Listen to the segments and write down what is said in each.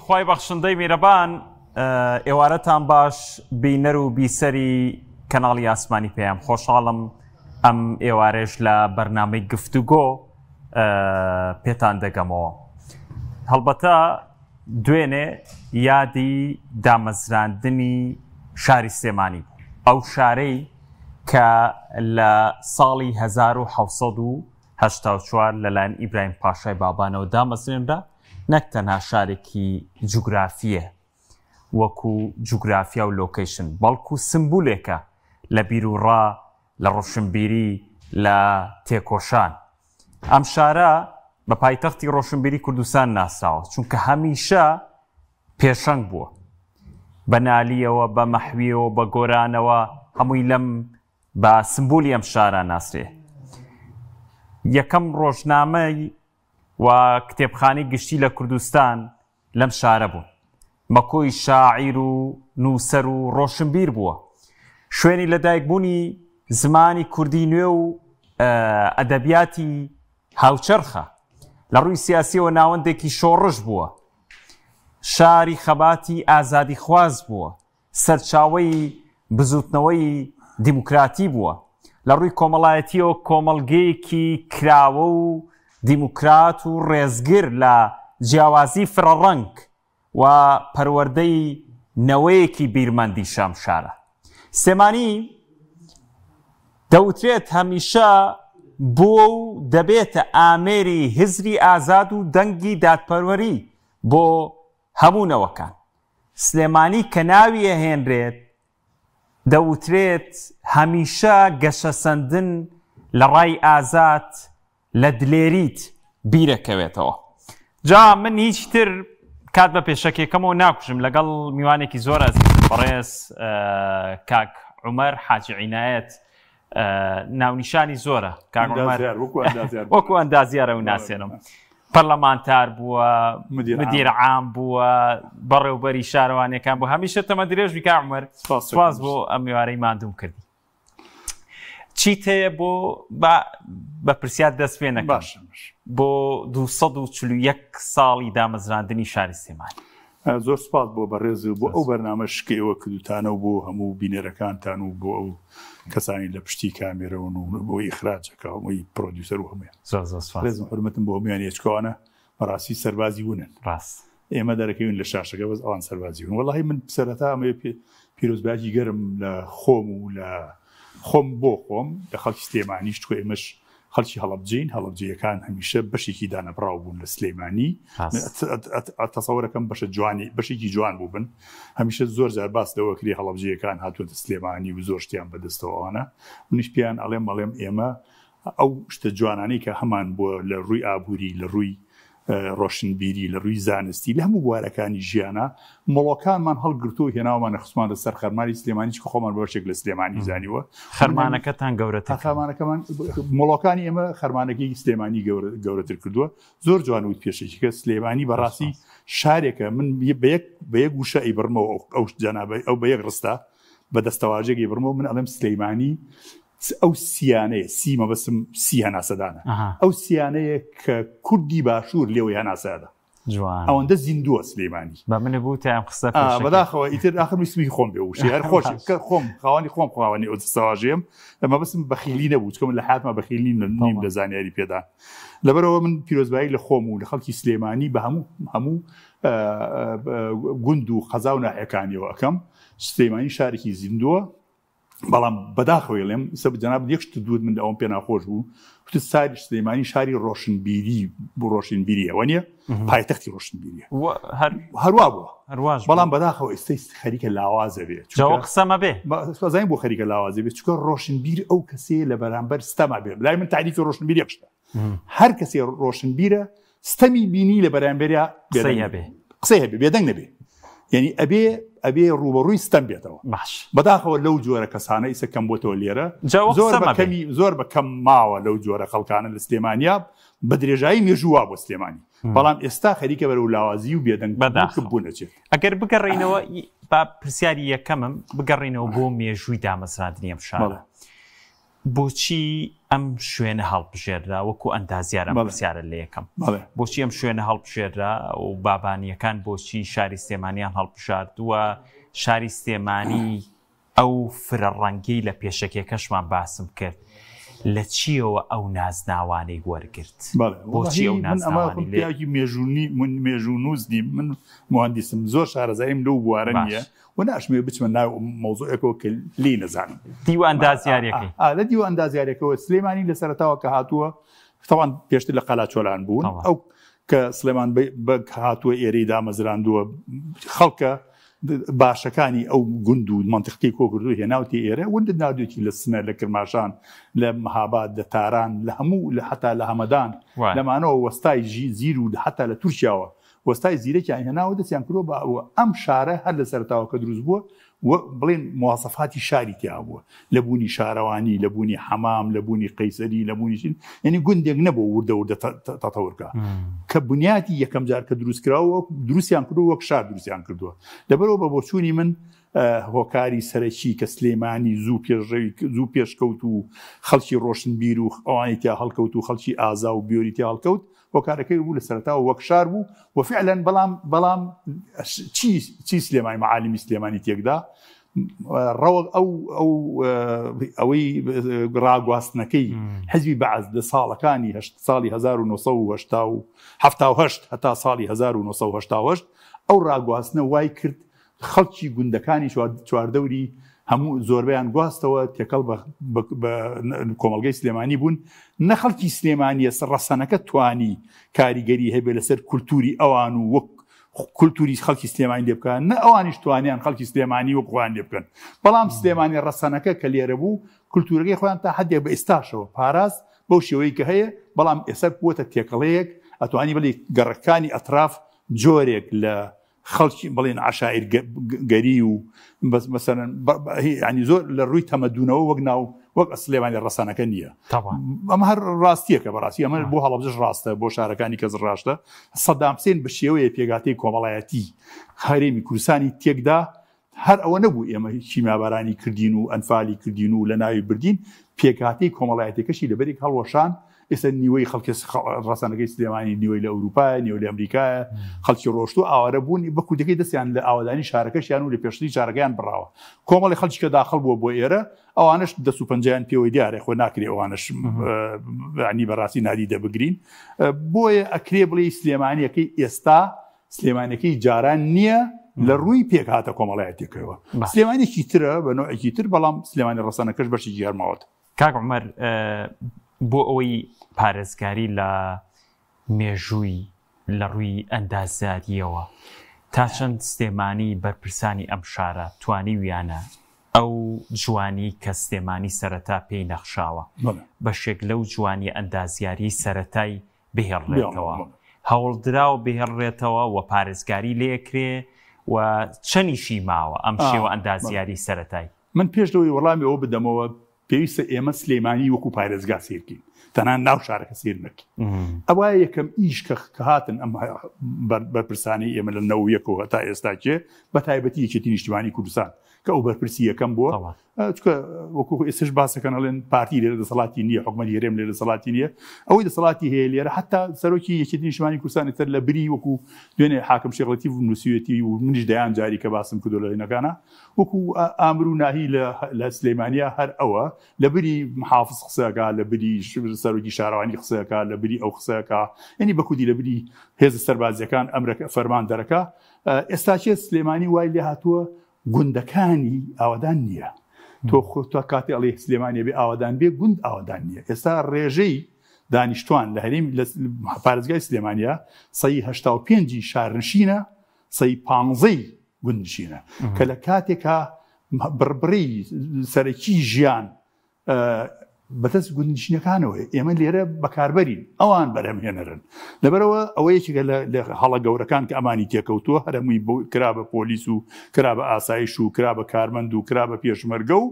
خوای بەخشندەی میرەبان ئێوارەتان باش بینەر و بیسەری کەناڵی ئاسمانی پەیام خۆشحاڵم ئەم ئێوارێش لە بەرنامەی گفتوگۆ پێتان دەگەمەوە هەڵبەتە دوێنێ یادی دامەزراندنی شاری سلێمانی بوو ئەو شارەی کە لە ساڵی 1970 لەلایەن ئیبراهیم پاشای بابانەوە دامەزرێنرا نەک تەنها شارێکی جوگرافیە وەکو جوگرافیا و لۆکەیشن بەڵکو سمبولێکە لە بیروڕا لە ڕۆشنبیری لە تێکۆشان ئەم شارە بە پایتەختی ڕۆشنبیری کوردستان ناسراوە چونکە هەمیشە پێشەنگ بووە بە نالیەوە بە مەحویەوە بە گۆرانەوە هەمووی لەم بە سمبولی ئەم شارە ناسرێ یەکەم ڕۆژنامەی و کتێبخانەی گشتی لە کوردستان لەم شارە بوون. مەکۆی شاعیر و نووسەر و ڕۆشنبیر بووە. شوێنی لەدایکبوونی زمانی کوردی نوێ و ئەدەبیاتی هاوچەرخە. لە ڕووی سیاسییەوە ناوەندێکی شۆڕش بووە. شاری خەباتی ئازادیخواز بووە. سەرچاوەی بزووتنەوەی دیموکراتی بووە. لە ڕووی کۆمەڵایەتییەوە کۆمەڵگەیەکی کراوە و دیموکرات و ڕێزگر لە جیاوازی فرەڕەنگ و پەروەردەی نەوەیەکی بیرمەندیشە ئەم شارە. سلێمانی دەوترێت هەمیشە بووە و دەبێتە ئامێری هزری ئازاد و دەنگی دادپەروەری بۆ هەموو نەوەکان. سلێمانی کە ناوی ئەهێنرێت دەوترێت هەمیشە گەشەسەندن لە ڕای ئازاد لە دلێریت بیرەکەوێتەوە. جا من هیچ تر کات بە پێشەکیەکەمەوە ناکوژم لەگەڵ میوانێکی زۆر ئەزیز بەڕێز کاک عومەر حاجی عینایەت ناونیشانی زۆرە کاک عومەر وەکو ئەندازیارە و ناسێنم. پەرلەمانتار بووە مدیر عام بووە بەڕێوبەری شارەوانیەکان بوو هەمیشە تەمە درێژ بیکا عمر سپاس بۆ ئەم میوارەی ماندوم کردی چیت هەیە بۆ بە پرسیار دەست پێ نەکەم بۆ 241 ساڵی دامەزراندنی شاری سلێمانی زۆر سپاس بۆ بەڕێز و بۆ ئەو بەرنامەش کە ئێوە کردوتانە و بۆ هەموو بینەرەکانتان و بۆ ئەو کەسانی لە پشتی کامێرەوەن و بۆ ئیخراجەکە هەمووی پرۆدیوسەر و هەموویان زۆر زۆر سپاس ڕێزم حورمەتم بۆ هەموویان هێچکەوانە بەڕاستی سەربازی ونن ڕاست ئێمە دەرەکەوین لە شاشەکە بەس ئەوان سەربازی بوون وەڵی من سەرەتا ئەمەوێ پیرۆزبایەکی گەرم لە خۆم و لە خۆم بۆ خۆم لە خەڵکی سلێمانیش چکۆ ئێمەش خەڵکی هەڵەبجەین هەڵەبجەیەکان هەمیشە بەشێکی دانەبڕاو بوون لە سلێمانی تەسەوەرەکەم بەشە جوانی بەشێکی جوان بووبن هەمیشە زۆر جار باس لەوە کرێ هەڵەبجەیەکان هاتوونەتە سلێمانی و زۆر شتیان بەدەستەوە ئەوانە منیش پێیان ئەڵێم ئەڵێم ئێمە ئەو شتە جوانانەی کە هەمان بووە لە ڕووی ئابووری، لە ڕووی ڕۆشنبیری، لە ڕووی زانستی، لە هەموو بوارەکانی ژیانا مڵۆکانمان هەڵگرتووە و هێناومانە خستمانە سەر خەرمانی سلێمانی، چونکە خۆمان بە بەشێک لە سلێمانی زانیوە. خەرمانەکەتان گەورەتر کردووە. خەرمانەکەمان، مڵۆکانی ئێمە خەرمانەکەی سلێمانی گەورەتر کردووە. زۆر جوان وت پێشەکی کە سلێمانی بەڕاستی شارێکە من بە یەک بە یەک وشە ئەیبڕمەوە ئەو جەنابە ئەو بە یەک ڕستە بە دەستەواژێک ئەیبڕمەوە من ئەڵێم سلێمانی ئەو سیانەیە سی مەبەستم سی هەناسەدانە ئەو سیانەیە کە کوردی باشوور لێوەی هەناسەدا جوان ئەوەندە زیندووە سلەیمانی بە منە بوو تیام قسە بەداخەوە ئیتر ئاخر ویستمی خۆم بێ وشی هەر خۆش کە خۆم خاوەنی خۆم خاوەنی ئەو دەستەواژەیەم مەبەستم بەخیلی نەبوو چکە من لە حاتمە بەخیلی نیم لە زانیاری پێدا لەبەرەوە من پیرۆزبایی لە خۆم و لە خەڵکی سلێمانی بە هەموو هەموو گوند و قەزا و ناحیەکانیەوە ئەکەم سلێمانی شارێکی زیندووە بەڵام بەداخەوە ئەڵێم سە جەناب یەک شت دوت من ئەوم پێ ناخۆش بوو وتت ساری سلێمانی شاری ڕۆشنبیری بۆ ڕۆشنبیری ئەوە نییە پایتەختی ڕۆشنبیریە هەروا بووە هەرواش بەڵام بەداخەوە ئێستا خەریکە لاوازە بێ جەوە قسەمە بێ زانین بۆ خەریکە لاوازە بێ چونکە ڕۆشنبیر ئەو کەسەیە لە بەرامبەر ستەما بێ لای من تعریفی ڕۆشنبیر یەک شتە هەر کەسێ ڕۆشنبیرە ستەمی بینی لە بەرامبەریا قسەی هەبێ قسەی هەبێ بێدەنگ نەبێ یعنی ئەبێ ئەبێ ڕوبەڕووی ستەم بێتەوە باش بەداخەوە لەو جۆرە کەسانە ئیسە کەم بۆتەوە لێرە زۆر بە کەمی زۆر بە کەم ماوە لەو جۆرە خەڵکانە لە سلێمانیا بە درێژایی مێژووا بۆ سلێمانی بەڵام ئێستا خەریکە بەرەو لاوازی و بێدەنگ بەداخبوون ئەچێت ئەگەر بگەڕینەوە با پرسیاری یەکەمم بگەڕینەوە بۆ مێژووی دامەزراندنی ئەم شارە. بۆچی ئەم شوێنە هەڵبژێررا وەکو ئەندازیار ئەم پرسیارە لە یەکەم بۆچی ئەم شوێنە هەڵبژێررا و بابانیەکان بۆچی شاری سلێمانیان هەڵبژاردووە شاری سلێمانی ئەو فرە ڕەنگەی لە پێشەکیەکەشمان باسم کرد لە چیەوە ئەو نازناوانەی وەرگرت؟ بۆچی ئەو نازناوانەی لێ؟ پیاوێکی مێژوونی من مێژوونووس نیم من موهەندیسم زۆر شارەزاییم لەو بوارە نییە و ناشمەوێ بچمە ناو مەوزوعێکەوە کە لێی نەزانم. دیوە ئەندازیاریەکەی. لە دیوە ئەندازیاریەکەوە سلێمانی لە سەرەتاوە کە هاتووە تەوان پێشتر لە قەلاچۆلان بوون ئەو کە سلێمان بەگ هاتووە ئێرەی دامەزراندووە خەڵکە باشەکانی ئەو گوند و مەنتیقەی کۆکردو هێناوتی ئێرە وندت ناردوێتی لە سنە لە کرماشان لە مهاباد لە تاران لە هەموو لە حتا لە هەمەدان لەمانەوە وەستای ژی زیر و حتا لە تورکیاوە وەستای زیرەکیان هێناوە دەستیان کردوە بە ئەوە ئەم شارە هەر لە سەرەتاوە کە دروست بووە و بڵێن مواسەفاتی شاری تیا بووە لە بوونی شارەوانی لە بوونی حەمام لە بوونی قەیسەری لە بوونی چین یعنی گوندێک نەبوو وردە وردە تەتەور کە کە بنیاتی یەکەم جار کە دروست کراوە دروستیان کردووە وەک شار دروستیان کردووە لەبەرەوە بە بۆچوونی من هۆکاری سەرەکی کە سلێمانی زوو پێشڕەوی زوو پێشکەوت و خەڵکی ڕۆشنبیر و ئەوانی تیا هەڵکەوت و خەڵکی ئازا و بیۆری تیا هەڵکەوت هۆکارەکەی بوو لە سەرەتاوە وەک شار بوو و فعلا بەڵام بەڵام چی چی سلێمانی معالمی سلێمانی تێکدا ڕەوە ئەو ئەو ئەوەی ڕاگواستنەکەی حزبی بەعس لە ساڵەکانی ساڵی 1970 هەتا ساڵی 1970 ئەو ڕاگواستنە وای کرد خەڵکی گوندەکانی چواردەوری هەموو زۆربەیان گواستەوە تێکەڵ بە کۆمەڵگەی سلێمانی بوون نە خەڵکی سلێمانیە ڕەسەنەکە توانی کاریگەری هەبێ لەسەر کولتوری ئەوان و وەک کولتوری خەڵکی سلێمانی لێ بکەن نە ئەوانیش توانیان خەڵکی سلێمانی وەک خۆیان لێ بکەن بەڵام سلێمانی ڕەسەنەکە کە لێرە بوو کولتورەکەی خۆیان تا حدێک بە ئێستاشەوە پاراست بەو شێوەی کە هەیە بەڵام ئێستا بووەتە تێکەڵەیەک ئەتوانی بڵێ گەڕەکانی ئەتراف جۆرێک لە خەڵکی بڵێن عەشایر گەری و بەس مەسەلەن ینی زۆر لە ڕووی تەمەدونەوە وەک ناو وەک سلێمانی ڕەسانەکە نییە ئەمە هەر ڕاستیەکە بەڕاستی ئەمە بۆ هەڵەبجەش ڕاستە بۆ شارەکانی کەس ڕاستە سەدام حسێن بە شێوەیە پێگاتەی کۆمەڵایەتی هەرێمی کوردستانی تێکدا هەر ئەوە نەبوو ئێمە کیمیابارانی کردین و ئەنفالی کردین و لە ناوی بردین پێکهاتەی کۆمەڵایەتەکەشی لەبەرێک هەڵوەشان ئێستا نیوەی خەڵکی ڕەسەنەکەی سلێمانی نیوەی لە ئەوروپایە نیوە لە ئەمریکایە خەڵکی ڕۆشت و ئاوارە بوون بە کوردەکەی دەستیان لە ئاوادانی شارەکەشیان و لە پێشتری شارەکەیان بڕاوە کۆمەڵی خەڵکی کە داخڵ بووە بۆ ئێرە ئەوانش دەست و پەنجیان پێوەی دیارە خۆ ناکرێ ئەوانش عنی بەڕاستی نادی دەبگرین بۆیە ئەکرێ بڵێ سلێمانیەکەی ئێستا سلێمانەکەی جاران نییە لە ڕووی پێکهاتە کۆمەڵایەتیەکەوە سلێمانێکی ترە بە نوعێکی تر بەڵام سلێمانی ڕەسەنەکەش بەشێکی هەرماوەت کاک عومەر بۆ ئەوەی پارێزگاری لە مێژووی لە ڕووی ئەندازیارییەوە تا چەند سلێمانی بەرپرسانی ئەم شارە توانیویانە ئەو جوانی کە سلێمانی سەرەتا پێی نەخشاوە بەشێک لەو جوانیە ئەندازیاریەی سەرەتای بهێڵرێتەوە هەوڵدراوە بهێڵرێتەوە و پارێزگاری لێکرێ و چەنیشی ماوە ئەم شێوە ئەندازیاری سەرەتای؟ من پێش لەوەی وەڵامی ئەوە بدەمەوە پێویستە ئێمە سلێمانی وەکو پارێزگا سەیرکەین تەنها ناو شارەکە سیر نەکەین ئەوە یەکەم ئیش کە هاتن ئەم بەرپرسانی ئێمە لە نەوە یەکەوە هەتا ئێستا کێ بە تایبەتی یەکێتی نیشتیمانی کوردستان کە ئەو بەرپرسی یەکەم بووە چکە وەکو ئێستش باسەکەن ئەڵێن پارتی لێرە دەسەڵاتی نییە حکومەتی هەرێم لێرە دەسەڵاتی نییە ئەوەی دەسەڵاتی هەیە لێرە حتا سەرۆکی یەکێتی نیشتمانی کوردستانی تر لە بری وەکو دوێنێ حاکم شێخ لەتیف نووسیوێتی و منیش دەیان جاری کە باسم کردو لە هینەکانە وەکو ئامر و ناهی لە سلێمانیا هەر ئەوە لە بری محافز قسەکە لە بری سەرۆکی شارەوانی قسەکە لە بری ئەو قسەکە یعنی بە کودی لە بری هێزە سەربازیەکان ئەمرەکە فەرمان دەرەکە ئێستاچێ سلێمانی وای لێ هاتووە گوندەکانی ئاوادان نییە تۆ خۆ تا کاتی ئەڵێ سلێمانی بێ ئاوادان بێ گوند ئاوادان نییە ئێستا ڕێژەی دانیشتوان لە هەرێم لە پارێزگای سلێمانیا سەی هەشتا و پێنجی شارنشینە سەی پانزەی گوندنشینە کە لە کاتێکا بڕبڕی سەرەکی ژیان بەدەست گوندنشینەکانەوە ئێمە لێرە بەکاربەرین ئەوان بەرهەمهێنەرن لەبەرەوە ئەوە یەکێکە لە هەڵە گەورەکان کە ئەمانی تێکەوتووە هەرەمووی کرا بە پۆلیس و کرا بە ئاسایش و کرا بە کارمەند و کرا بە پێشمەرگە و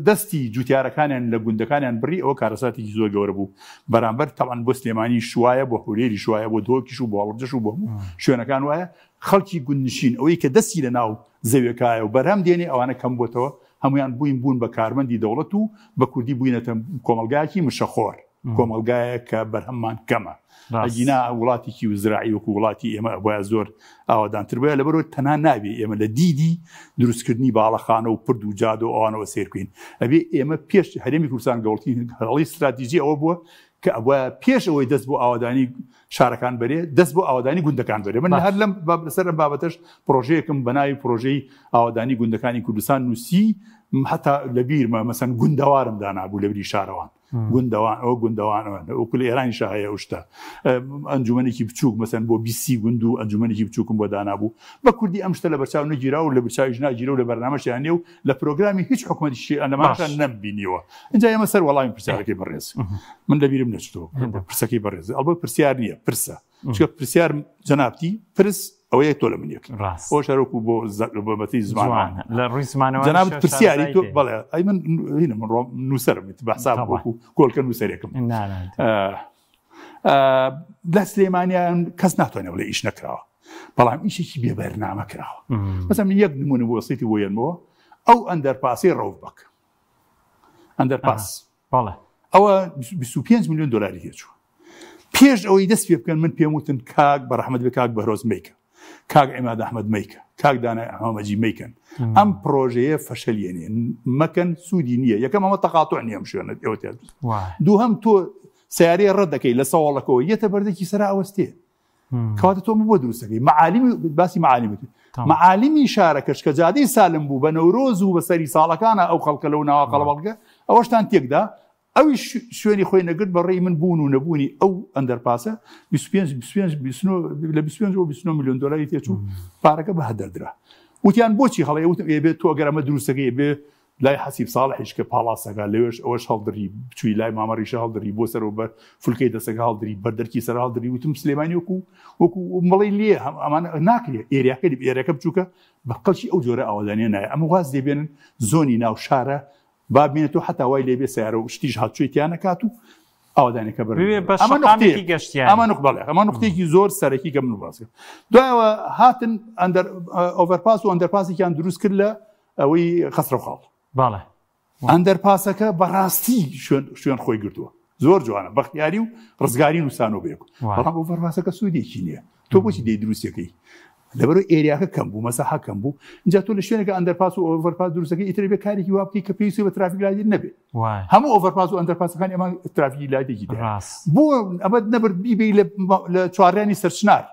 دەستی جوتیارەکانیان لە گوندەکانیان بڕی ئەوە کارەساتێکی زۆر گەورە بوو بەرامبەر تەوان بۆ سلێمانی شوایە بۆ هەولێری شوایە بۆ دهۆکیش و بۆ هەڵەبجەش و بۆ هەموو شوێنەکان وایە خەڵکی گوندنشین ئەوەی کە دەستی لە ناو زەویەکایە و بەرهەم دێنێ ئەوانە کەم بۆتەوە. هەمویان بووین بوون بە کارمەندی دەوڵەت و بە کوردی بووینەتە کۆمەلگایەکی مشەخۆر کۆمەلگایە کە بەرهەممان کەمە ئەگینا وڵاتێکی وزراعی وەکو وڵاتی ئێمە ئەبوایە زۆر ئاوادانتر بووە لەبەرەوە تەنها نابێ ئێمە لە دیدی دروستکردنی باڵەخانە و پرد و جادە و ئەوانەوە سێر بکەین ئەبێ ئێمە پێش هەرێمی کوردستان گەوڵتی هەڵی استراتیژی ئەوە بووە کە ئەبوایە پێش ئەوەی دەست بۆ ئاوادانی شارەکان بەرێ دەست بۆ ئاوادانی گوندەکان بەرێ من هەر لەم لەسەر ئەم بابەتەش پرۆژەیەکم بە ناوی پرۆژەی ئاوادانی گوندەکانی کوردستان نووسی هەتا لەبیرمە مەسەن گوندەوارم دانابوو لەبری شارەوان گوندەوان ئەوە گوندەوان وەکو لە ئێرانیشا هەیە ئەو شتە ئەنجومەنێکی بچووک مەسەن بۆ بیسی گوند و ئەنجومەنێکی بچووکم بۆ دانابوو بە کوردی ئەم شتە لە بەرچاو نەگیرا و لە بەرچاویش ناگیرە و لە بەرنامەشیان نیە و لە پرۆگرامی هیچ حکومەتیشی ئەنەماشان نەمبینیوە اینجا ئێمە سەر وەڵامی پرسیارەکەی بەڕێز من لەبیرم نەچتەوە پرسەکەی بەڕێز ئەڵبەت پرسیار نییە پرسە چونکە پرسیار جەنابتی پرس ئەوەیە تۆ لە من یەک ڕاست ئەوش هەروەکو بۆ بەتی زمان لە ڕووی زمانەوە جەنابت پرسیاری تۆ بەڵێ ئەی من هینە من ڕۆم نووسەرم بە حساب وەکو کۆلکە نووسەرێکم لە سلێمانیان کەس ناتوانێت بڵێ ئیش نەکراوە بەڵام ئیشێکی بێ بەرنامە کراوە مەسەلەن من یەک نمونە بۆ سیتی بۆ یەنمەوە ئەو ئەندەرپاسی ڕەوف بەک ئەندەرپاس بەڵێ. ئەوە 25 میلیۆن دلاری تێچوو پێش ئەوەی دەست پێ بکەن من پێم وتن کاک بە ڕەحمەت بێ کاک بەهرۆز مەیکە کاک عیماد ئەحمەد مەیکە کاک دانای ئەحمەجی مەیکەن ئەم پرۆژەیە فەشەلیێنێ مەکەن سوودی نییە یەکەم ئەمە تەقاتع نییە ئەم شوێنە ئێوە تێ دووهەم تۆ سیارەیە ڕەت دەکەی لە سەواڵەکەەوە یەتە بەردێکی سەرا ئەوەستێ کەواتە تۆ بۆ دروستەکەی معالمی باسی معالمی معالمی شارەکەش کە جادەی سالم بوو بە نەورۆز و بە سەری ساڵەکانە ئەو خەڵکە لەو ناوە قەڵەبەڵگە ئەوەشتان تێکدا ئەوی شوێنی خۆی نەگرت بە ڕێی من بوون و نەبوونی ئەو ئەندەرپاسە 25 لە 25 بۆ 29 میلیۆن دلاری تێچوو پارەکە بە هەدەردرا وتیان بۆچی هەڵەیە وتم ئێ بێت تۆ گەر ئەمە دروستەکەی بێ لای حەسیب ساڵحیش کە پاڵاسەکە لەوێش ئەوەش هەڵدڕی بچووی لای مامە ڕیشە هەڵدڕی بۆ سەرەوە بەر فلکەی دەسەکە هەڵدری بەر دەرکی سەر هەڵدری وتم سلێمانی وەکو وەکو مڵی لێ هەم ئەمانە ناکرێ ئێریاکە ئێرەکە بچووکە بە قەڵکی ئەو جۆرە ئاوادانیە نایە ئەمە واز لێ بێنن زۆنی ناو شارە با بمێنێتەوە حتا وای لێ بێ سیارە و شتیش هاتچۆی تیا نەکات و ئاوادانەکە بەر ببێ بە ئەمە شەقامێکی نقطەیەک گەشتیاری. ئەمە نق بەڵێ ئەمە نقطەیەکی زۆر سەرەکی کە من باس کرد دوایەوە هاتن ئەندەر ئۆڤەرپاس و ئەندەرپاسێکیان دروست کرد لە ئەوەی خەسرەوخاڵ. بەڵێ. ئەندەرپاسەکە بەڕاستی شوێن شوێن خۆی گرتووە زۆر جوانە بەختیاری و ڕزگاری نووسانەوە بێک بەڵام ئۆڤەرپاسەکە سوودێکی نییە تۆ بۆچی دەی دروستەکەی لەبەرو ئێریاکە کەم بوو مەساحە کەم بوو اینجا تۆ لە شوێنێکە ئەندەرپاس و ئۆڤەرپاس دروستەکەی ئیتر بێ کارێکی وا بکەی کە پێویستی بە ترافیک لایت نەبێ هەموو ئۆڤەرپاس و ئەندەرپاسەکان ئێمە ترافیکی لایتێکی بۆ ئەمە نەبرد بیبی لە چوارڕیانی سەرچنار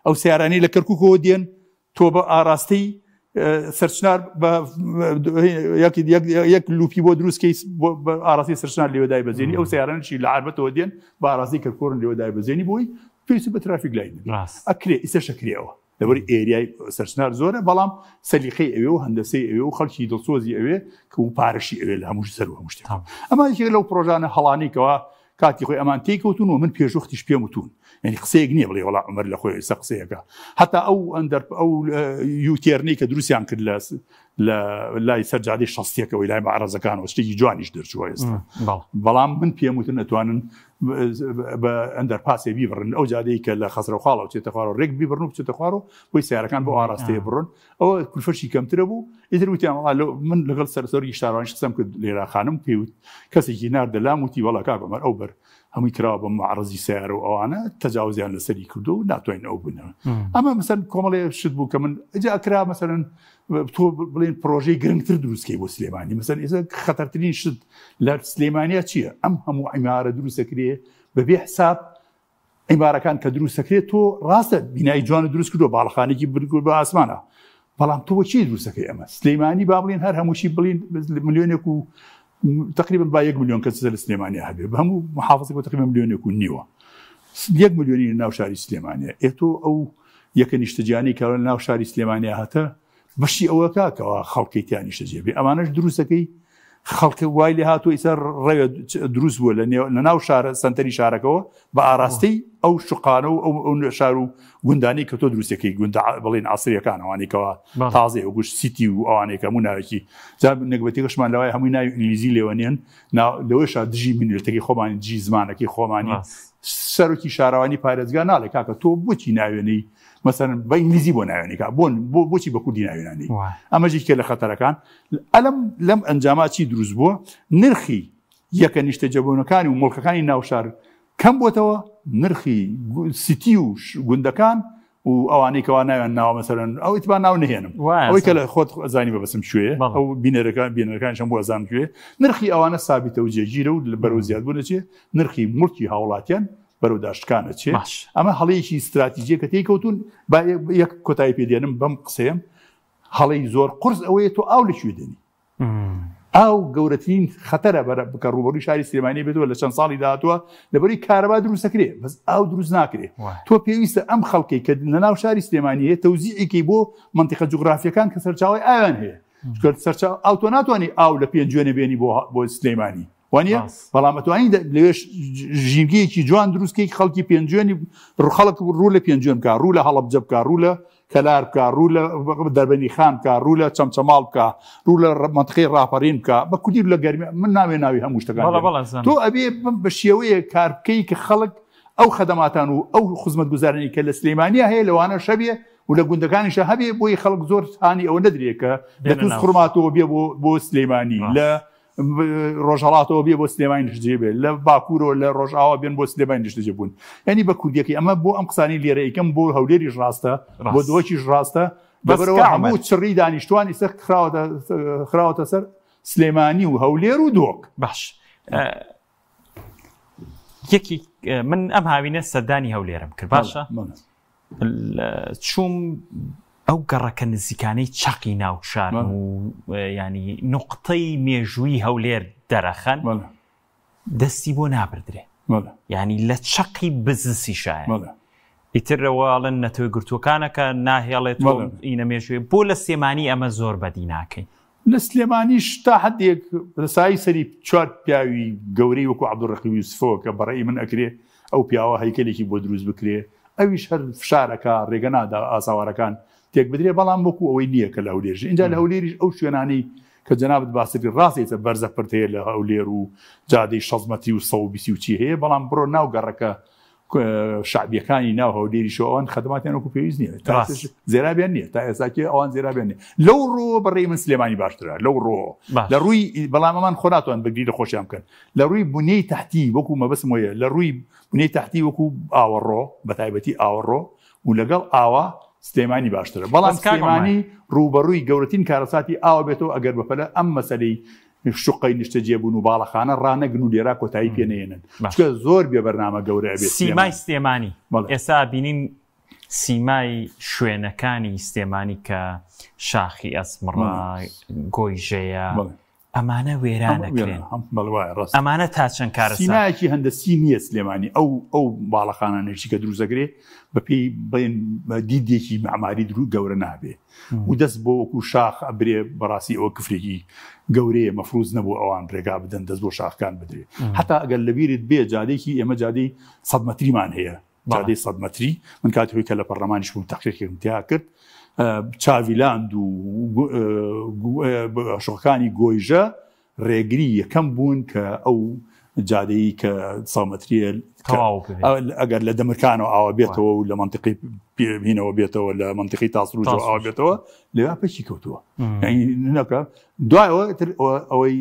ئەو سیارانەی لە کەرکوکەوە دێن تۆ بە ئاراستەی سەرچنار بە یەک لوپی بۆ دروستکەی ئاراستەی سەرچنار لێوە دای بەزێنی ئەو سیارانشی لە عربەتەوە دێن بە ئاراستەی کەرکۆرن لێوە دای بەزێنی بۆی پێویستی بە ترافیک لای ئەکرێ ئیسە شەکرێەوە لەبەر ئێریای سەرچنار زۆرە بەڵام سەلیقەی ئەوێ و هەندەسەی ئەوێ و خەڵکی دڵسۆزی ئەوێ کە و پارەشی ئەوێ لە هەموو سەر و هەموو شتێک ئەمە یەکێک لەو پرۆژانە هەڵانەی کەوا کاتی خۆی ئەمان تێکەوتون و من پێشوەختیش پێم وتون یعنی قسەیەک نییە بڵێ وەڵا عومەر لە خۆی ئێستا قسەیەکە هەتا ئەو ئەندەر ئەو U-turn ەی کە دروستیان کرد لە لە لای سەر جادەی شەستیەکەوەی لای مەعرەزەکانەوە شتێکی جوانیش دەرچووە ئێستا بەڵام من پێم وتن ئەتوانن بە ئەندەرپاسێ بیبڕن ئەو جادەی کە لە خەسرەوخاڵەوە چێتە خوارەوە ڕێک بیبڕن و بچێتە خوارەوە بۆی سیارەکان بۆ ئاراستەیە بڕن ئەوە کولفەشی کەمترە بوو ئیتر وتیان وەڵا لۆ من لەگەڵ سەرسەرۆکی شارەوانیش قسەم کرد لێرا خانم پێی وت کەسێکی ناردە لام وتی وەڵا کاک عومەر ئەو بەر هەمووی کراوە بە معرەزی سەیارە و ئەوانە تەجاوزیان لەسەری کردو و ناتوانین ئەو بنەوە ئەمە مەسەن کۆمەڵێ شت بوو کە من ئەجا کرا مەسەرەن تۆ بڵێن پرۆژەی گرنگتر دروستکەی بۆ سلێمانی مەسەن ئێستا خەتەرترین شت لە سلێمانیا چییە ئەم هەموو عیمارە دروستەکرێ بەبێ حساب عیمارەکان کە دروست دەکرێت تۆ ڕاستە بینای جوانە دروست کردو باڵخانێکی بردگور بە ئاسمانە بەڵام تۆ بۆچی دروستەکەی ئەمە سلەیمانی با بڵین هەر هەمووشی بڵین ملیۆنێک و تقریبا با یەک ملیۆن کەس لە سلێمانی هەبێ بە هەموو محافظێک بۆ تقریبا ملیۆنێک و نیوە یەک ملیۆنی ناو شاری سلێمانیە ئێ تۆ ئەو یەکە نیشتەجیانی کە ناو شاری سلێمانیا هاتە بەشی ئەوە کاکەوە خەڵکی تیا نیشتەجێ بێ ئەمانەش دروستەکەی خەڵکە وای لێ هاتووە ئیسا ڕێوە دروست بووە لە نێو لە ناو شارە سەنتەری شارەکەەوە بە ئاراستەی ئەو شقانە و ئەو ئەو شار و گوندانی کە تۆ دروستەکەی گوندە بڵێن عسریەکان ئەوانەی کەوا تازەیە و گوش سیتی و ئەوانەی کە هەموو ناوێکی جا نەگبەتەکەشمان لەوای هەمووی ناوی ئینگلیزی لێوە نێن لەوەشا دژی میللەتەکەی خۆمانی دژی زمانەکەی خۆمانی سەرۆکی شارەوانی پارێزگا ناڵێ کاکە تۆ بۆچی ناوێنەی مەسەن بە ئینگلیزی بۆ ناوێنیکا بۆ بۆچی بە کوردی ناوێنانی ئەمە ژیکە لە خەتەرەکان ئەلم لەم ئەنجاما چی دروست بووە نرخی یەکە نیشتەجێبوونەکانی و مڵکەکانی ناوشار کەم بۆتەوە نرخی سیتی و گوندەکان و ئەوانەی کەوا ناویان ناوە مەسەرەن ئەو ئیتبا ناو نهێنم ئەوەی کە لە خۆت ئەزانی بە بەسم کوێ ئەو بینەرەکان بینەرەکانیشم بۆ ئەزان کوێ نرخی ئەوانە سابیتە و جێگیرە و بەرەو زیادبوون دەچێ نرخی مڵکی هاوڵاتیان بەرەو داشکان ئەچێ ئەمە هەڵەیەکی استراتیژیە کە تێی کەوتون با یەک کۆتایی پێ دێنم بەم قسەیەم هەڵەی زۆر قورس ئەوەیە تۆ ئاو لە کوێ دێنی ئاو گەورەترین خەتەرە بەرە بکە ڕوبەڕووی شاری سلێمانی بێتەوە لە چەند ساڵی داهاتووە لەبەری کارەبا دروستەکرێ بەس ئاو دروست ناکرێ تۆ پێویستە ئەم خەڵکەی کە لە ناو شاری سلێمانی هەیە تەوزیعێکی بۆ منتیقە جوگرافیەکان کە سەرچاوی ئاویان هەیە سەرچاو ئاو تۆ ناتوانانی ئاو لە پێنجوێنە بێنی بۆ بۆ سلێمانی وانە بەڵام ئەتوانی لەوێش ژینگەیەکی جوان دروستکەی خەڵکی پێنجوێنی ڕخەڵک ڕوو لە پێنجوێن بکە ڕوو لە هەڵەبجە بکە ڕوو لە کەلار بکە ڕوو لە دەربەنی خان بکە ڕوو لە چەمچەماڵ بکە ڕوو لە مەنتقەی ڕاپەڕین بکە بە کوردی لە گەرمی من ناوێ ناوی هەموو شتەکان تۆ ئەبێ بە شێوەیە کار بکەی کە خەڵک ئەو خەدەماتان و ئەو خزمەتگوزارانی کە لە سلەیمانیا هەیە لەوانە شەبێ و لە گوندەکانیشە هەبێ بۆی خەڵک زۆر هانی ئەوە نەدرێ کە لە تووس خورماتەوە بێ بۆ بۆ سلەیمانی لە ڕۆژهەڵاتەوە بێ بۆ سلێمانی نیشتەجێ بێ لە باکوورەوە لە ڕۆژئاوا بێن بۆ سلێمانی نیشتەجێ بوون یعنی بە کوردیەکەی ئەمە بۆ ئەم قسانی لێرە یکەم بۆ هەولێریش ڕاستە بۆ دۆکیش ڕاستە لەبەرەوە هەموو چڕی دانیشتوانی سەر خراوەتە سەر سلێمانی و هەولێر و دۆک باش یەکی من ئەم هاوینە سەردانی هەولێرم کرد باشە چووم ئەو گەڕەکە نزیکانەی چەقی ناوشار و ینی نقطەی مێژووی هەولێر دەرەخەن دەستی بۆ نابدرێ ینی لە چەقی بزنسی شایە ئیترەوەڵن نەتەوە گرتوەکانەکە ناهێڵێت ئینە مێژوێ بۆ لە سێمانی ئەمە زۆر بەدی ناکەین لە سلێمانیش تا حدێک لە سای سەری چوار پیاوی گەورەی وەکو عەبدولڕەقیب یوسفەوە کە بەڕێی من ئەکرێ ئەو پیاوە هەیکەلێکی بۆ دروست بکرێ ئەویش هەر فشارەکە ڕێگە نادا ئاسەوارەکان تێک بدرێ بەڵام وەکو ئەوەی نییە کە لە هەولێرژ اینجا لە هەولێریش ئەو شوێنانەی کە جەنابت باست کرد ڕاستە ئێستا بەرزە پرد هەیە لە هەولێر و جادەی 60 مەتری و 120 و چی هەیە بەڵام بڕۆ ناو گەڕەکە شەعبیەکانی ناو هەولێریشەوە ئەوان خەدماتیان وەکو پێویست نییە تا زێرابیان نییە تا ئێستاکێ ئەوان زێرابیان نییە لەو ڕۆ بەڕێی من سلێمانی باشترە لەو ڕۆ لە ڕووی بەڵام ئەمان خۆ ناتوان بەگری لە خۆشیان بکەن لە ڕووی بنیەی تحتی وەکو مەبەستم وەیە لە ڕووی بنیەی تحتی وەکو ئاوەڕۆ بە تایبەتی ئاوەڕۆ و لەگەڵ ئاوا سلێمانی باشترە بەڵام سلێمانی ڕووبەڕووی گەورەترین کارەساتی ئاوە بێتەوە ئەگەر بەپەلە ئەم مەسەلەی شوقەی نیشتەجێبوون و باڵەخانە ڕانەگرن و لێرا کۆتایی پێ نەیەنن چونکە زۆر بێ بەرنامە گەورە ئەبێت سیمای سلێمانی ئێستا بینین سیمای شوێنەکانی سلێمانی کە شاخی ئەسمڕا گۆیژەیە ئەمانە وێرانەکرێن ئەمانە تا چەند کارە سیمایەکی هەندەسی نییە سلێمانی ئەو ئەو باڵەخانانێکی کە دروستەکرێ بەپێی بڵێن دیدێکی معماری درو گەورە نابێ و دەست بۆ وەکو شاخ ئەبرێ بەڕاستی ئەوە کفرێکی گەورەیە مەفروز نەبوو ئەوان ڕێگا بدەن دەست بۆ شاخکان بدرێ حتا ئەگەر لەبیرت بێ جادێکی ئێمە جادەی 100 مەتریمان هەیە جادەی 100 مەتری من کاتی خۆی کە لە پەرلەمانیش بووم تەقریرێکم تیا کرد چاویلاند و شوقەکانی گۆیژە ڕێگری یەکەم بوون کە ئەو جادەی کە ساومەتریە ئەگەر لە دەمرکانەوە ئاوا بێتەوە و لە منطقی پێبینەوە بێتەوە لە منطقی تاسروجەوە ئاوا بێتەوە لەوێ پێکی کەوتووە نەکە دوایەوە ئەوەی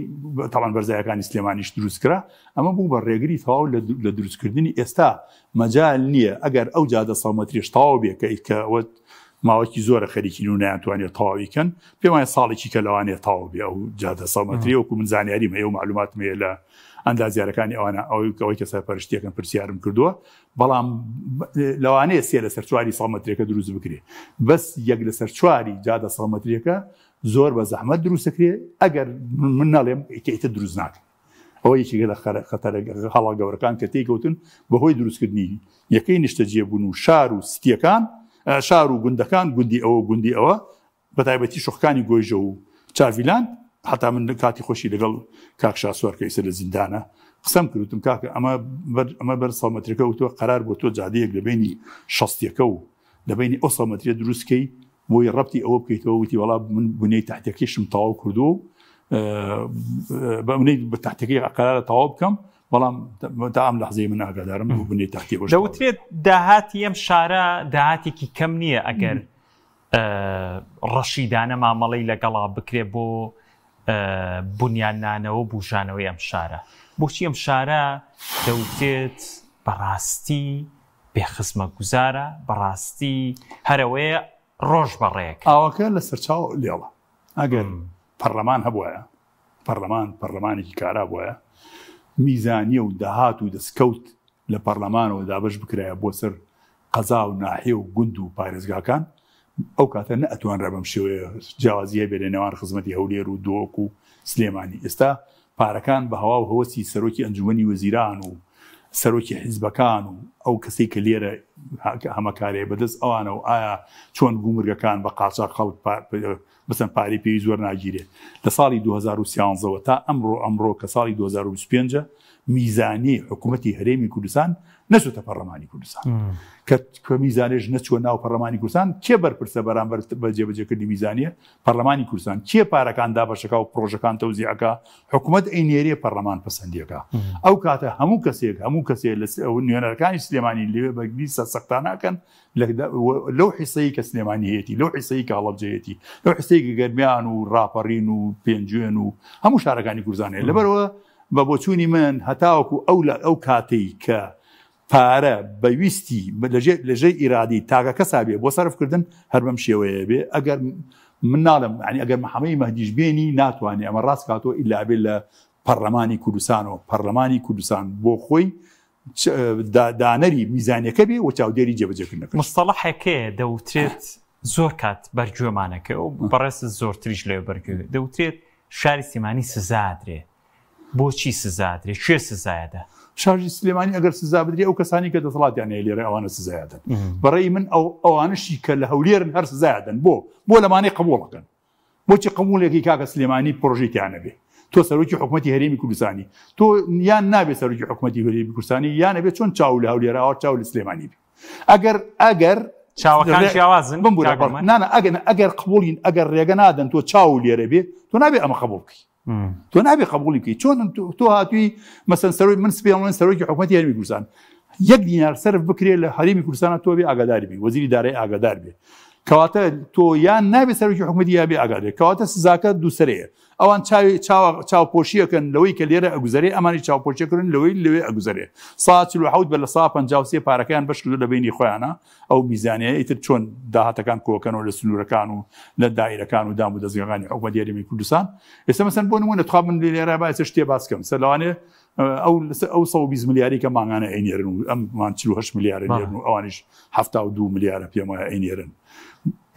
تاوان بەرزایەکانی سلێمانیش دروست کرا ئەمە بوو بە ڕێگری تەواو لە دروستکردنی ئێستا مەجال نییە ئەگەر ئەو جادە سەمەتریش تەواو بێ کە ئەوە ماوەکی زۆرە خەریکین و نەیانتوانیوە تەواوی کەن، پێم وایە ساڵێکی کە لەوانەیە تەواو بێ ئەو جادە سەد مەتریە وەکو من زانیاریم هەیە و معلوماتم هەیە لە ئەندازیارەکانی ئەوانە ئەوەی ئەوەی کە سەرپەرشتیەکەن پرسیارم کردووە بەڵام لەوانەیە سێ لەسەر چواری سەد مەترەکە دروست بکرێ بەس یەک لەسەر چواری جادە سەد مەترەکە زۆر بە زەحمەت دروست دەکرێ ئەگەر من نەڵێم کە ئیتر دروست ناکرێ ئەوە یەکێکە لە خەتەرە هەڵە گەورەکان کە تێیکەوتن بەهۆی دروستکردنی یەکەی نیشتەجێبوون و شار و ستیەکان شار و گوندەکان گوندی ئەوە گوندی ئەوە بەتایبەتی شوخکانی گۆیژە و چاڤیلاند حتا من کاتی خۆشی لەگەڵ کاک شاسوار کە ئیسە لە زیندانە قسەم کردم کاکە ئەمە ئەمە بەر سەمەترەکە و تۆ قرار بۆ تۆ جادەیەک لە بینی شەستیەکە و لە بینی ئەو سەمەترە دروستکەی بۆی ڕەبتی ئەوە بکەیتەوە وتی وەڵا من بنەی تحتەکەیشم تەواو کردووە و بە منەی بە تحتەکەی قەرارە تەواو بکەم بەڵام تا ئەم لەحزەی من ئاگادارم بوو بنیەی تەختی ئەوەش تەواو. دەوترێت داهاتی ئەم شارە داهاتێکی کەم نییە ئەگەر ڕەشیدانە مامەڵەی لەگەڵا بکرێ بۆ بونیادنانەوە و بوژانەوەی ئەم شارە. بۆچی ئەم شارە دەوترێت بەڕاستی بێ خزمەتگوزارە، بەڕاستی هەرەوەیە ڕۆژ بەڕێکە. ئاوەکە لە سەرچاو لێڵە. ئەگەر پەڕلەمان هەبوایە، پەڕلەمان پەڕلەمانێکی کارا بوایە، میزانیە و داهات و دەسکەوت لە پەڕلەمانەوە دابەش بکرایە بۆ سەر قەزا و ناحیە و گوند و پارێزگاکان، ئەو کاتە نەئەتوانرا بەم شێوەیە جیاوازی هەبێ لە نێوان خزمەتی هەولێر و دهۆک و سلێمانی. ئێستا پارەکان بە هەوا و هەوەسی سەرۆکی ئەنجومەنی وەزیران و سەرۆکی حیزبەکان و ئەو کەسەی کە لێرە هەمەکارەیە بەدەست ئەوانە و ئایا چۆن گومرگەکان بە قاچاخ خەڵک مەسەن پارەی پێویست وەرناگیرێ لە ساڵی 2013 وە تا ئەمڕۆ ئەمڕۆ کە ساڵی 2025 میزانیەی حکوومەتی هەرێمی کوردستان نەچۆتە پەرلەمانی کوردستان کە کە میزانێش نەچوە ناو پەرلەمانی کوردستان کێ بەرپرسە بەرامبەر بە جێبەجێکردنی میزانیە پەرلەمانی کوردستان کێ پارەکان دابەشەکە و پرۆژەکان تەوزیعەکە حکوومەت ئەینێرێ پەرلەمان پەسەندیەکە ئەو کاتە هەموو کەسێک هەموو کەسێک لە نوێنەرەکانی سلێمانی لەوێ بەرگری سەرسەختانەکەن لەو حیسەی کە سلێمانی هەیەتی لەو حیسەی کە هەڵەبجەیەتی لەو حیسەی کە گەرمیان و ڕاپەڕین و پێنجوێن و هەموو شارەکانی کوردستان هەیە لەبەرەوە بە بۆچوونی من هەتاوەکو ئەو لە ئەو کاتەی کە پارە بە ویستی لەژێر ئیرادی تاکە کەسا بێ بۆ سەرفکردن هەر بەم شێوەیە بێ ئەگەر من ناڵم ینی ئەگەر محەمەی مەهدیش بێنی ناتوانێ ئەمە ڕاست کاتەوە ئیلا بێ لە پەرلەمانی کوردستانەوە پەرلەمانی کوردستان بۆ خۆی دانەری میزانیەکە بێ و چاودێری جێبەجێکردنەکەش. مستەڵەحێک هەیە دەوترێت زۆر کات بەرگوێمانەکە و بەڕێزت زۆرتریش لەوێ بەرگوێ دەوترێت شاری سلێمانی سزادرێ بۆچی سزادرێ کوێ سزایەدە؟ شاری سلێمانی ئەگەر سزا بدرێ ئەو کەسانی کە دەسەڵاتیان هەیە لێرە ئەوانە سزایەدەن بەڕێی من ئەو ئەوانشی کە لە هەولێرن هەر سزایەدەن بۆ بۆ لەمانەی قبوڵەکەن بۆچی قبوڵێکی کاکە سلێمانی پرۆژەی تیا نەبێ تۆ سەرۆکی حکومەتی هەرێمی کوردستانی تۆ یان نابێ سەرۆکی حکومەتی هەرێمی کوردستانی یان ئەبێ چۆن چاو لە هەولێرەوە چاو لە سلێمانی بێ ئەگەر ئەگەر چاوەکان جیاوازن بمبورە نانا ئەگەر ئەگەر قبوڵین ئەگەر ڕێگە نادەن تۆ چاو لێرە بێ تۆ نابێ ئەمە قبوڵ بکەی تۆ نابێ قبوڵی بکەی چۆن تۆ هاتووی مەسەن سەرۆی من سپێڵێن سەرۆکی حکومەتی هەرێمی کوردستان یەک دینار سەرف بکرێت لە هەرێمی کوردستانە تۆ بێ ئاگاداری بی وەزیری دارایی ئاگادار بێ کەواتە تۆ یان نابێ سەرۆکی حکومەتی یا بێ ئاگادار کەواتە سزاکە دووسەرەیە ئەوان چاوی چاوپۆشیەکەن لەوەی کە لێرە ئەگوزەرێ ئەمانی چاوپۆشیەکردن لەوەی لەوێ ئەگوزەرێ سا 47 بە لە سا 53 پارەکەیان بەش کردو لە بینی خۆیانە ئەو میزانیە ئیتر چۆن داهاتەکان کۆکەنەوە لە سنوورەکان و لە دایرەکان و دام و دەزگاکانی حکومەتی هەرێمی کوردستان ئێستا مەسەن بۆ نمونە تخوا من لێرە با ئێستا شتێ باس کەم سەر لەوانەیە ئەو ئەو 120 ملیاری کە مانگانە ئەینێرن و ئەممان 48 ملیارە نێرن و ئەوانیش 72 ملیارە پێم وایە ئەینێرن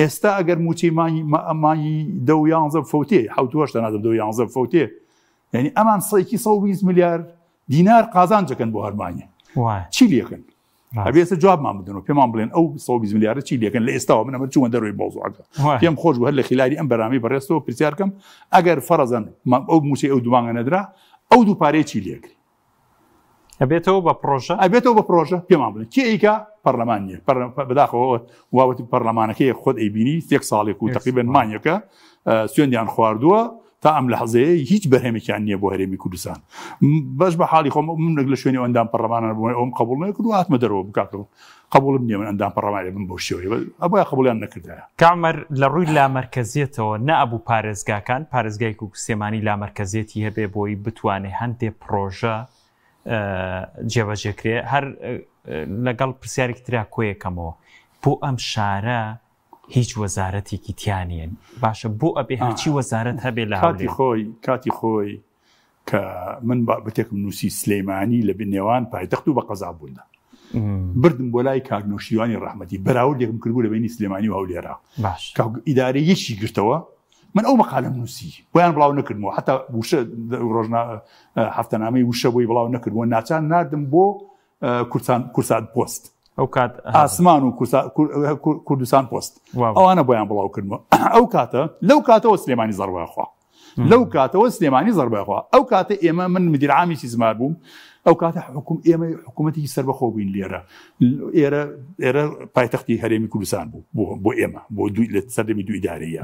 ئێستا ئەگەر موچەی مانگی مانگی دە و یانزە فەوتێ حەوت و هەشتا نازم دە و یانزە فەوتێ یعنی ئەمان سێکی 120 ملیار دینار قازانجەکەن بۆ هەر مانگێ چی لێکەن ئەبێ ئێستا جوابمان بدەن و پێمان بڵێن ئەو 120 ملیارە چی لێکەن لە ئێستاوە من ئەمە چوومە دەرەوەی مەوزوعەکە پێم خۆش بوو هەر لە خلاری ئەم بەرنامەی بەڕێزتەوە پرسیار کەم ئەگەر فەرەزەن ئەو مووچەی ئەو دوو مانگە نەدرا ئەو دوو پارەیە چی لێکرێ ئەبێتەوە بە پرۆژە ئەبێتەوە بە پرۆژە پێمان بڵێن کێ ئەیکا پەرلەمان نییە بەداخەوە واوەتی پەرلەمانەکەی خۆت ئەیبینی یەک ساڵێک و تقریبا مانگێکە سوێندیان خواردووە تا ئەم لەحزەیە هیچ بەرهەمێکیان نییە بۆ هەرێمی کوردستان بەش بە حاڵی خۆم من لە شوێنی ئەندام پەرلەمانە بووم ئەوم قبول نەکرد و هاتمە دەرەوە بکاتەوە قبولم نییە من ئەندام پەرلەمانی بم بەو شێوەیە ئەبوایە قبولیان نەکردایە. کامەر لە ڕووی لامەرکەزیەتەوە نە ئەبوو پارێزگاکان پارێزگای کوک سلێمانی لامەرکەزیەتی هەبێ بۆی بتوانێ هەندێ پڕۆژە جێبەجێکرێ هەر لەگەڵ پرسیارێکی ترا کۆیەکەمەوە بۆ ئەم شارە هیچ وەزارەتێکی تیا نییە باشە بۆ ئەبێ هەرچی وەزارەت هەبێ لە کاتی خۆی کاتی خۆی کە من بابەتێکم نووسی سلەیمانی لە نێوان پایتەخت و بە قەزا بووندا بردم بۆ لای کاک نەوشیروانی ڕەحمەتی بەراوردێکم کردبوو لە بینی سلێمانی و هەولێرا کە ئیدارە یەکی گرتەوە من ئەو مقالم نووسی بۆیان بڵاو نەکردمەوە حتا وشە ڕۆژنا هەفتەنامەی وشە بۆی بڵاو نەکردەوە ناچار ناردم بۆ کوردستان کوردستان پۆست ئەو کات ئاسمان و کوردستان پۆست ئەوانە بۆیان بڵاو کردمەوە ئەو کاتە لەو کاتەوە سلێمانی زەڕواخوا لەو کاتەوە سلێمانی زەربەخوا ئەو کاتە ئێمە من مدیرعامی سیزمار بووم. ئەو کاتە حکوم ئێمە حکوومەتێکی سەربەخۆ بووین لێرە ئێرە ئێرە پایتەختی هەرێمی کوردستان بوو بۆ بۆ ئێمە بۆ دوو لە سەردەمی دوو ئیدارەیە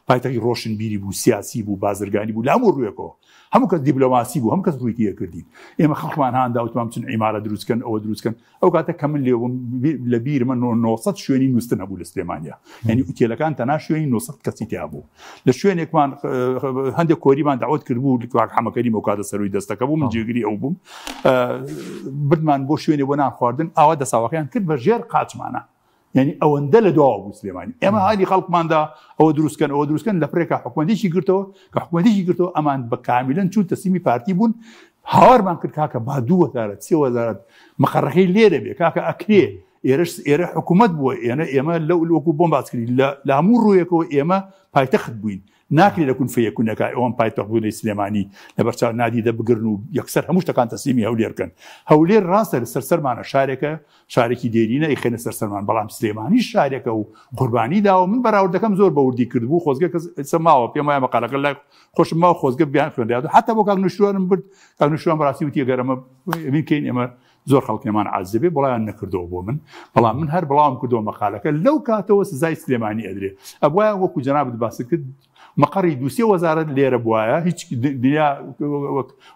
پایتەختی ڕۆشنبیری بوو سیاسی بوو بازرگانی بوو لە هەموو ڕوویەکەوە هەموو کەس دیبلۆماسی بوو هەموو کەس ڕووی تێکردین ئێمە خەڵکمان هاندا وتمان بچن عیمارە دروستکەن ئەوە دروستکەن ئەو کاتە کە من لێ بووم لە بیرمە 900 شوێنی نووستن هەبوو لە سلێمانیا یعنی ئوتێلەکان تەنها شوێنی 900 کەسی تیا بوو لە شوێنێکمان هەندێک کۆریمان داوت کردبوو کاک حەمەکەریم ئەو کاتە سەروی دەستەکە بوو من جێگری ئەو بووم بردمان بۆ شوێنێ بۆ نان خواردن ئاوا دەساوەکەیان کرد بە ژێر قاچمانە یعنی ئەوەندە لە دواوە بوو سلێمانی ئێمە هانی خەڵکماندا ئەوە دروستکەن ئەوە دروستکەن لە پرێکا حکومەتێکی گرتەوە کە حکومەتێکی گرتەوە ئەمان بە کامیلەن چوون تەسلیمی پارتی بوون هاوارمان کرد کاکە با دوو وەزارەت سێ وەزارەت مقەڕەکەی لێرە بێ کاکە ئەکرێ ئێرەش ئێرە حکوومەت بووە ئێنە ئێمە لەو وەکو بۆم باس کردی لە هەموو ڕوویەکەوە ئێمە پایتەخت بووین ناکرێت لە کون فەیەکونەکە ئەوان پایتەخت بوونەی سلێمانی لەبەرچاو نادیدە بگرن و یەکسەر هەموو شتەکان تەسلیمی هەولێر بکەن هەولێر ڕاستە لەسەر سەرمانە شارێکە شارێکی دێرینە ئیخێنە سەر سەرمان بەڵام سلێمانی شارێکە و قوربانی داوە من بەراوردەکەم زۆر بە وردی کردبوو خۆزگە کەس ئێستا ماوە پێم وایە مەقالەکە لای خۆشم ماوە خۆزگە بیان خوێندرا حتا بۆ کاک نوشیروانم برد کاک نوشیروان بەڕاستی وتی ئەگەر ئەمە ئەمین کەین ئێمە زۆر خەڵکێمان عاجز دەبێ بڵاویان نەکردەوە بۆ من بەڵام من هەر بڵاوم کردەوە مەقالەکە لەو کاتەوە سزای سلێمانی ئەدرێ ئەبوایە وەکو جەنابت باست کرد مەقەڕی دووسێ وەزارەت لێرە بواە هیچ دنیا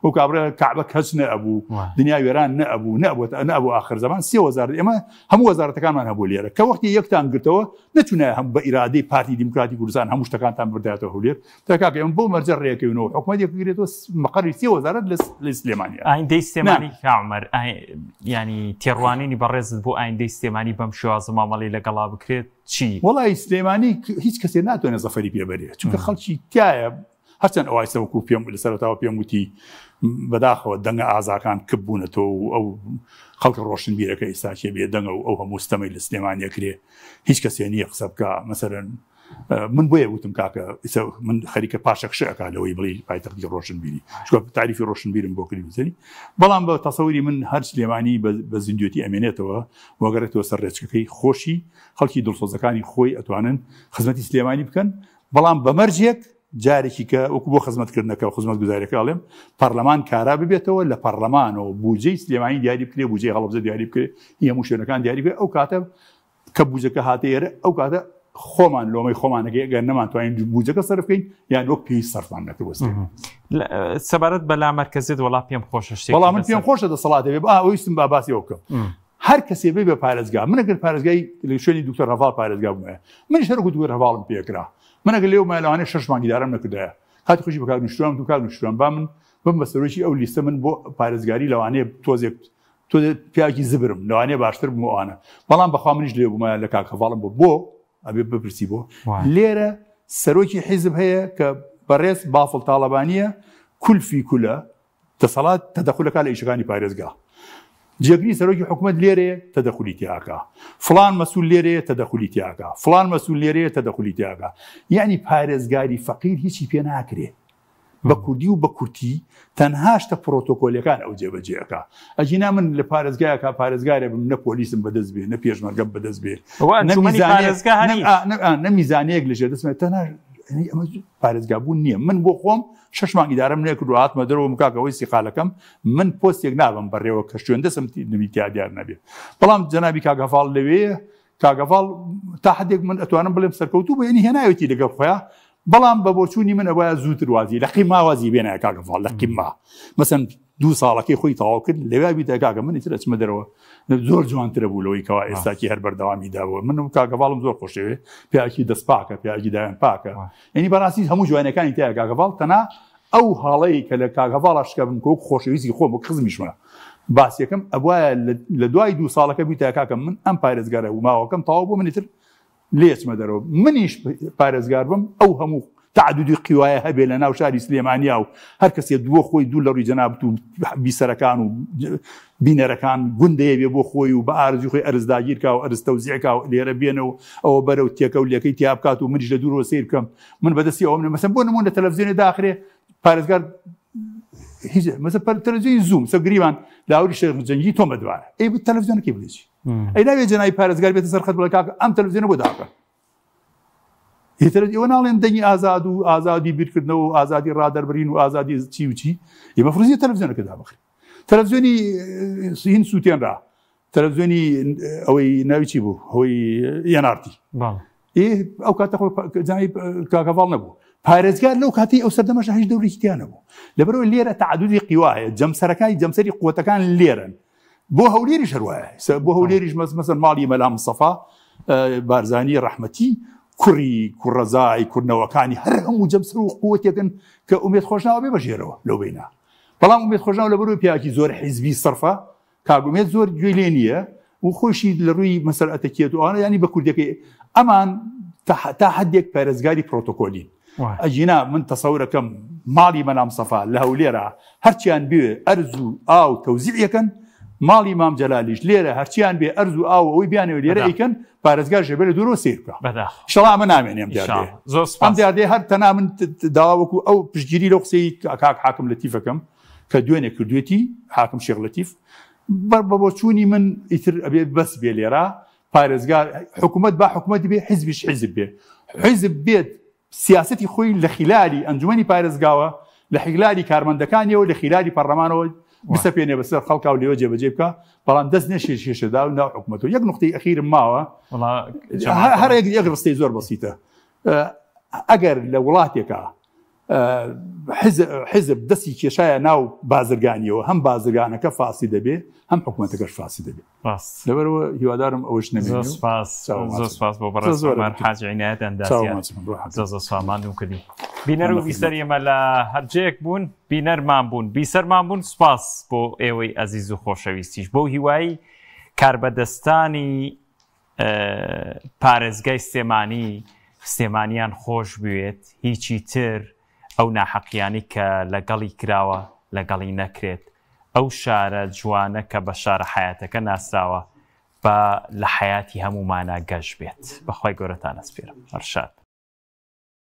وەک کابرا کەعبە کەس نەبوو دنیا وێران نەبوو نەبوو نەبوو ئاخر زەمان سێ وەزارەت ئێمە هەموو وەزارەتەکانمان هەبوو لێرە کە وەختی یەکتان گرتەوە نەچونایە هەم بە ئیرادەی پارتی دیموکراتی کوردستان هەموو شتەکانتان بردایەتەوە هەولێر تا کاکە ئێمە بۆ مەرجە ڕێکەوینەوە حکومەت یەکگرێتەوە مەقەڕی سێ وەزارەت لە سلێمانیە. ئایندەی سلێمانی کا عومەر یانی تێڕوانینی بەڕێزت بۆ ئایندەی سلێمانی بەم شێوازە مامەڵەی لەگەڵا بکرێت چی؟ وەڵی سلێمانی هیچ کەسێ ناتوانێت زەفەری پێ بەرێ چونکە خەڵکی تایە هەرچەند ئەوای سەوەکو پێم لە سەرەتاوە پێم وتی بەداخەوە دەنگە ئازاکان کپ بوونەتەوە و ئەو خەڵکە ڕۆشنبیرەکە ئێستاکێ بێ دەنگە و ئەو هەموو ستەمەی لە سلێمانیە کرێ هیچ کەسێ نییە قسە بکە مەسەرەن من بۆیە وتم کاکە ئیسە من خەریکە پاشەکشە ئەکا لەوەی بڵێ پایتەختی ڕۆشنبیری چونکە تاریفی ڕۆشنبیرم بۆ کردی بزنی بەڵام بە تەسەوری من هەر سلێمانی بە زیندوێتی ئەمێنێتەوە وەگەڕێتەوە سەر ڕێچکەکەی خۆشی خەڵکی دڵسۆزەکانی خۆی ئەتوانن خزمەتی سلێمانی بکەن بەڵام بە مەرجێک جارێکی کە وەکو بۆ خزمەتکردنەکە و خزمەتگوزاریەکە ئەڵێم پەرلەمان کارا ببێتەوە لە پەرلەمانەوە بودجەی سلێمانی دیاری بکرێ بودجەی هەڵەبجە دیاری بکرێ هی هەموو شوێنەکان دیاری بکرێ ئەو کاتە کە بودجەکە هاتە ئێرە ئەو کاتە خۆمان لۆمەی خۆمانەکەی ئەگەر نەمانتوانین بودجەکە سەرف بکەین یان وەک پێویست سەرفمان نەکرد بۆ سلێمانی. سەبارەت بە لامەرکەزیت وەڵا پێم خۆشە شتێک وەڵا من پێم خۆشە دەسەڵاتێ بێ با ویستم با باسی ئەو بکەم هەر کەسێ بێ بە پارێزگا من ئەگەر پارێزگای لە شوێنی دکتۆر هەڤاڵ پارێزگا بوومایە منیش هەر وەکو دکتۆر هەڤاڵم پێکرا من ئەگەر لێو مایە لەوانەیە شەش مانگ ئیدارەم نەکردایە کاتی خۆشی بە کاک نوشیروان وتم کاک نوشیروان با من بم بە سەرۆکی ئەو لیستە من بۆ پارێزگاری لەوانەیە تۆزێک تۆزێک پیاوێکی زبرم لەوانەیە باشتر بم و ئەوانە بەڵام بەخوا منیش لێ بوومایە لە کاک هەڤاڵم بۆ بۆ ئەبێ بپرسی بۆ لێرە سەرۆکی حیزب هەیە کە بەڕێز بافڵ تاڵەبانیە کولفی کولە دەسەڵات تەدەخول ئەکا لە ئیشەکانی پارێزگا. جێگری سەرۆکی حکومەت لێرەیە تەدەخولی تیا ئەکا. فڵان مەسول لێرەیە تەدەخولی تیا ئەکا. فڵان مەسول لێرەیە تەدەخولی تیا ئەکا. یەعنی پارێزگاری فەقیر هیچی پێ ناکرێ. بە کوردی و بە کورتی تەنها شتە پرۆتۆکۆلیەکان ئەو جێبەجێ ئەکا. ئەگینا من لە پارێزگایەکا پارێزگارێ بم نە پۆلیسم بەدەست بێ، نە پێشمەرگەم بەدەست بێ، نە میزانەیەک لەژێر دەستم تەنها ئەمە پارێزگا بوون نییە. من بۆ خۆم شەش مانگ ئیدارەم نەکرد و هاتمە دەرەوە وتم کاکە ئەوەی ئیستیقالەکەم من پۆستێک نابەم بەڕێوە کە شوێن دەستم نمی تیا دیار نەبێ بەڵام جەنابی کاک هەڤاڵ لەوێ کاک هەڤاڵ تا حدێک من ئەتوانم بڵێم سەرکەوتوو بوو یعنی هێناوێتی لەگەڵ خۆیان بەڵام بە بۆچوونی من ئەوە زووتر وازی لە قیما وازی بێنایە کاک هەڤاڵ لە قیما مەسەن دوو ساڵەکەی خۆی تەواو کرد لەوێ بیتە کاکە من ئیتر ئەچمە دەرەوە زۆر جوانترە بوو لەوەی کەوا ئێستاکی هەر بەردەوامی دابوو من و کاک هەڤاڵم زۆر خۆشەوێ پیاکی دەست پاکە پیاکی دایان پاکە یعنی بەڕاستی هەموو جوانەکانی تیا کاک هەڤاڵ تەنها ئەو هاڵەی کە لە کاک هەڤاڵ ئاشکرا بم کە وەک خۆشەویستی خۆم وەک خزمیشمە باسیەکەم ئەبوایە لە دوای دوو ساڵەکە بیتە کاکە من ئەم پارێزگارە و ماوەکەم تەواو بۆ منی تر لێچمە دەرەوە منیش پارێزگار بم ئەو هەموو تعددی قیوایە هەبێ لە ناو شاری سلێمانیا و هەر کەسێ دووە خۆی دوو لە ڕووی جەنابت و بیسەرەکان و بینەرەکان گوندەیە بێ بۆ خۆی و بە ئارزوی خۆی ئەرز داگیرکا و ئەرز تەوزیعکا و لێرە بێنە و ئەوە بەرە و تێکە و لێکەی تیا بکات و منیش لە دوورەوە سەیر بکەم من بەدەستی ئەوەم نیە مەسەن بۆ نموونە تەلەفزیۆنێ داخرێ پارێزگار هیچ مەسە تەلەفزیۆنی زووم سە گریوان لاوری شێخ جەنگی تۆمەتبارە ئەی تەلەفزیۆنەکەی بڵێ چی ئەی ناوێ جەنابی پارێزگار بێتە سەر خەت بڵێ کاکە ئەم تەلەفزیۆنە بۆ داخە ئیتر ئێوە ناڵێن دەنگی ئازاد و ئازادی بیرکردنەوە و ئازادی ڕادەربرین و ئازادی چی و چی ئێمە فڕزیە تەلەفزیۆنەکە دابخرێ. تەلەفزیۆنی هین سووتێنرا تەلەفزیۆنی ئەوەی ناوی چی بوو هۆی یەنارتی ئەو کاتە خۆ جای کاکەڤاڵ نەبوو پارێزگار لەو کاتی ئەو سەردەمەش هیچ دەورێکی تیا نەبوو لەبەرەوە لێرە تعددی قیوا هەیە جەمسەرەکانی جەمسەری قوتەکان لێرن بۆ هەولێریش هەروایە بۆ هەولێریش مەسەن ماڵی مەلا مستەفا بارزانی ڕەحمەتی کوڕی کوڕەزای کوردنەوەکانی هەر هەموو جەمسەر و قوتێکن کە ئومێد خۆشناوە بێ بەژێرەوە لەو بینە بەڵام ئومێد خۆشناو لەبەرەوە پیاکی زۆر حیزبی سەرفە کاک ئومێد زۆر گوێی لێ نییە و خۆشی لە ڕووی مەسەر ئەتەکیەت و ئەوانە ینی بە کوردەکەی ئەمان تا حدێک پارێزگاری پرۆتۆکۆلین ئەگینا من تەسەورەکەم ماڵی مەلام سەفا لە هەولێرە هەرچیان بێ ئەرز و ئاو تەوزیعەکەن ماڵی مام جەلالیش لێرە هەرچیان بێ ئەرز و ئاو ئەوەی بیانەوە لێرە ئەیکەن پارێزگار ژێبێ لە دوورەوە سیر بکە شڵا ئەمە نامێنێ ئەم دیاردەیە ئەم دیاردەیە هەر تەنها من داوا وەکو ئەو پشتگیری لەو قسەی کاک حاکم لەتیفەکەم کە دوێنێ کردوێتی حاکم شێخ لەتیف بە بۆچوونی من ئیتر ئەبێ بەس بێ لێرە پارێزگار حکوومەت با حکوومەت بێ حیزبیش حیزب بێ حیزب بێت سیاستی خۆی لە خلالی ئەنجومەنی پارێزگاوە لە خلالی کارمەندەکانیەوە لە خلالی پەرلەمانەوە بسەپێنێ بەسەر خەڵکا و لێوە جێبەجێ بکە بەڵام دەست نەشێ شێشەدا و ناو حکوومەتەوە یەک نقطەی ئەخیرم ماوە هەر یەک ڕستەی زۆر بەسیتە ئەگەر لە وڵاتێکە حزب دەستی کێشایە ناو بازرگانیەوە هەم بازرگانەکە فاسی دەبێ هەم حکوومەتەکەش فاسی دەبێ ڕاست لەبەرەوە هیوادارم ئەوەش نەبێت زۆر سپاس زۆر سپاس بۆ بەڕێز عومەر حاجی عینایەت ئەندازیار زۆر زۆر سپاس ماندووم کردی بینەر و بیسەری ئێمە لە هەرجێک بوون بینەرمان بوون بیسەرمان بوون سپاس بۆ ئێوەی ئەزیز و خۆشەویستیش بۆ هیوایی کاربەدەستانی پارێزگای سلێمانی سلێمانیان خۆش بوێت هیچی تر ئەو ناحەقیانی کە لەگەڵی کراوە لەگەڵی نەکرێت ئەو شارە جوانە کە بە شارە حەیاتەکە ناسراوە با لە حەیاتی هەموومانا گەش بێت بەخوای گەورەتان ئەسپێرم هەر شاد بن.